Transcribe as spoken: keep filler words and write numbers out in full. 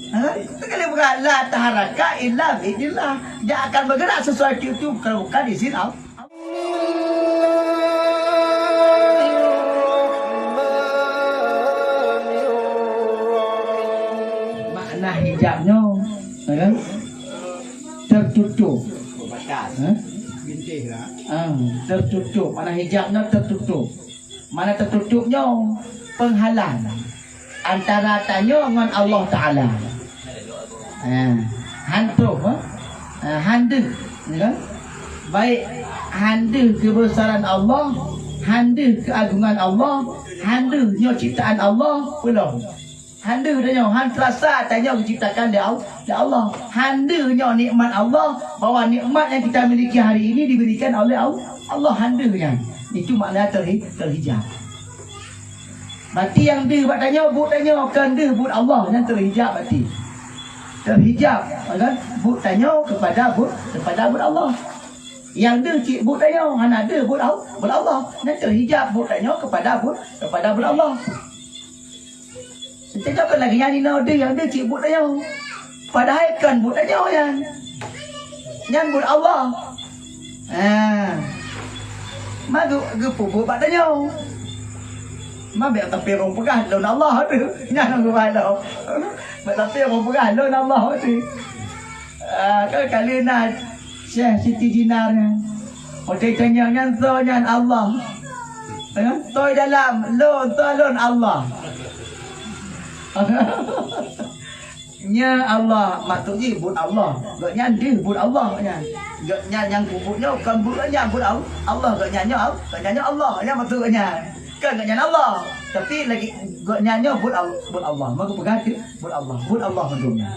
Ha? Sekali bukan la taharaka illa bi'idznillah. Dia akan bergerak sesuatu itu kalau bukan izin Allah. Makna hijab nyoe, ya kan? Tertutup. Terbatas. Ha? Bintih lah. Ah, tertutup. Makna hijab nyoe tertutup. Makna tertutup nyoe penghalang antara tanyoe ngon Allah Taala. Ha, han troh, ha? Ha, han deuh, ya kan? Baik han deuh kebesaran Allah, han deuh keagungan Allah, han deuh nyoe ciptaan Allah, peulom. Han deuh tanyoe, han terasa tanyoe diciptakan lé Al-, lé Allah. Han deuh nyoe nikmat Allah, bahwa nikmat yang kita miliki hari ini diberikan oleh Al-, Allah, han deuh nyan. Itu makna terhi-, terhijab. Berarti nyang deuh bak tanyoe, buet tanyoe, kon deuh buet Allah, nyan terhijab berarti. Terhijab, kan? Buet tanyoe kepada buet, kepada buet Allah. Nyang deuh cit buet tanyoe, hana deuh buet Al-, buet Allah. Nyan terhijab buet tanyoe kepada buet, kepada buet Allah. Teuka lagèe nyan inoe deuh, nyang deuh cit buet tanyoe. Padahai kon buet tanyoe nyan. Nyan buet Allah. Ha. Ma geu-, geupeubuet bak tanyoe. Ma bèk tapi ureueng peugah lôn Allah tu. Nyan ureueng peugah lôn. Bèk tapi ureueng peugah lôn Allah tu. Ah, kan kali na Syekh Siti Jinar nyan. Watèe tanyong nyan soe nyan Allah. Eh, soe dalam lôn, soe lôn Allah. Nya Allah, maksud jih buet Allah. Gobnyan deuh buet Allah nyan. Gobnyan nyang peubuet nyoe kon buet gobnyan, buet Al-, Allah. Gobnyan nyoe Al-, gobnyan nyoe Allah. Nyan maksud gobnyan. Kon gobnyan Allah. Tapi lagi gobnyan nyoe buet Al-, buet Allah. Maka peugah tu buet Allah. Buet Allah mandum nyan.